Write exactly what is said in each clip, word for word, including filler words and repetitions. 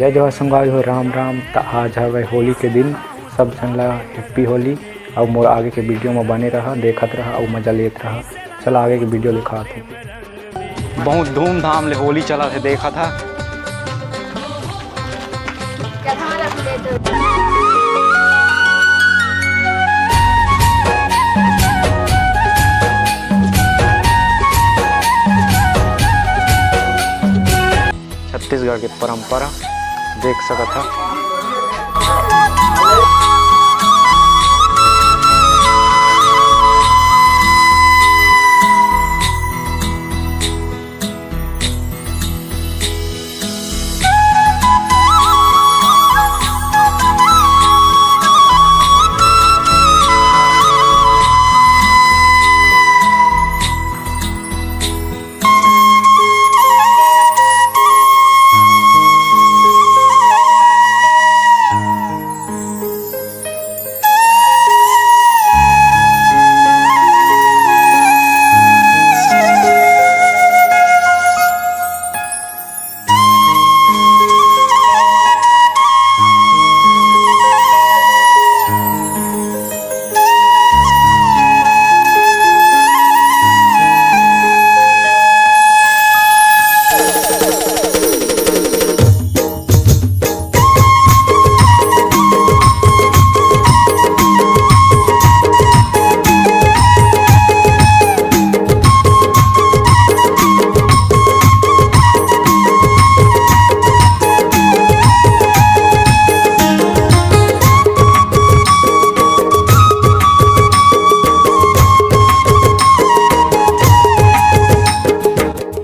जय जोहार संगवारी हो, राम राम। त आज हवय होली के दिन, सब झन ला happy होली। अउ मोर आगे के video म बने रहा, देखत रहा अउ मजा लेत रहा। चला आगे के video दिखात हूँ। बहुत धूमधाम ले होली चलत हे, देखत हा। छत्तीसगढ़ के परंपरा देख सकत हा।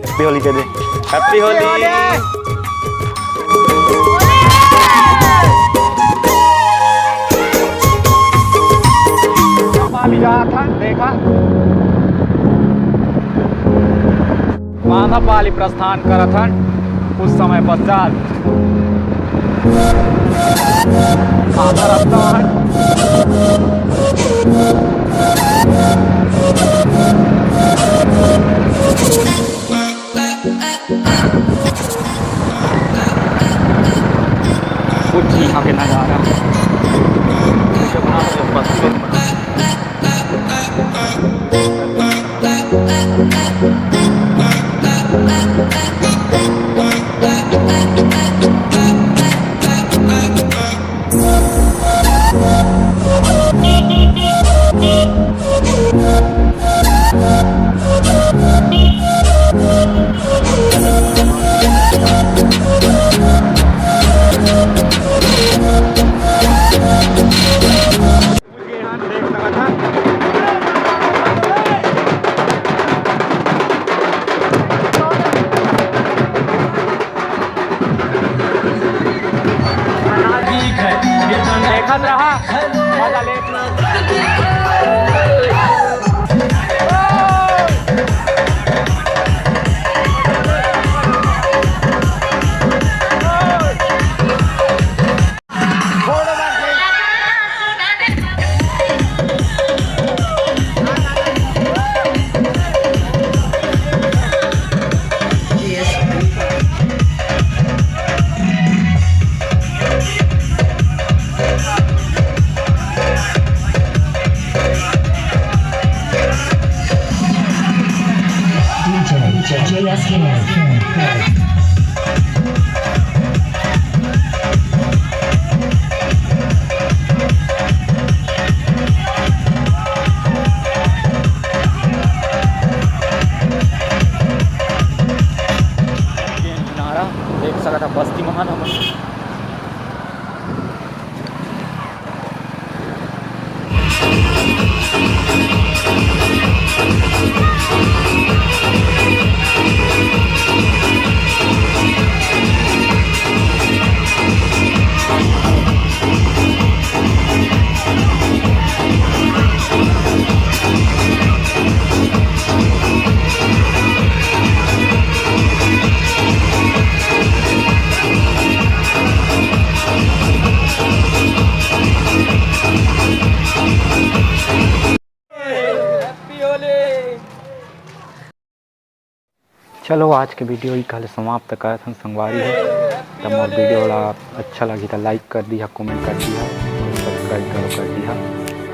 Happy होली कह दे। Happy होली। पाली जात हन, देखा। माधव पाली प्रस्थान करत हन। कुछ समय पश्चात आधा रास्ता हन। कुछ यहाँ के नज़ारा। देखत रहा, मजा लेत रहा। नारा देख सकत ह बस्ती महान हमन। चलो, आज के video इही कहले समाप्त करत हन संगवारी हो। त मोर video ला अच्छा लगही त like कर दिहा, comment कर दिहा, subscribe घलो कर दिहा।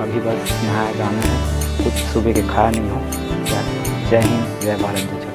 अभी बस नहाए जाना हे, कुछ सुबह के खाया नहीं हो। जय हिंद, जय भारत, जय छत्तीसगढ़।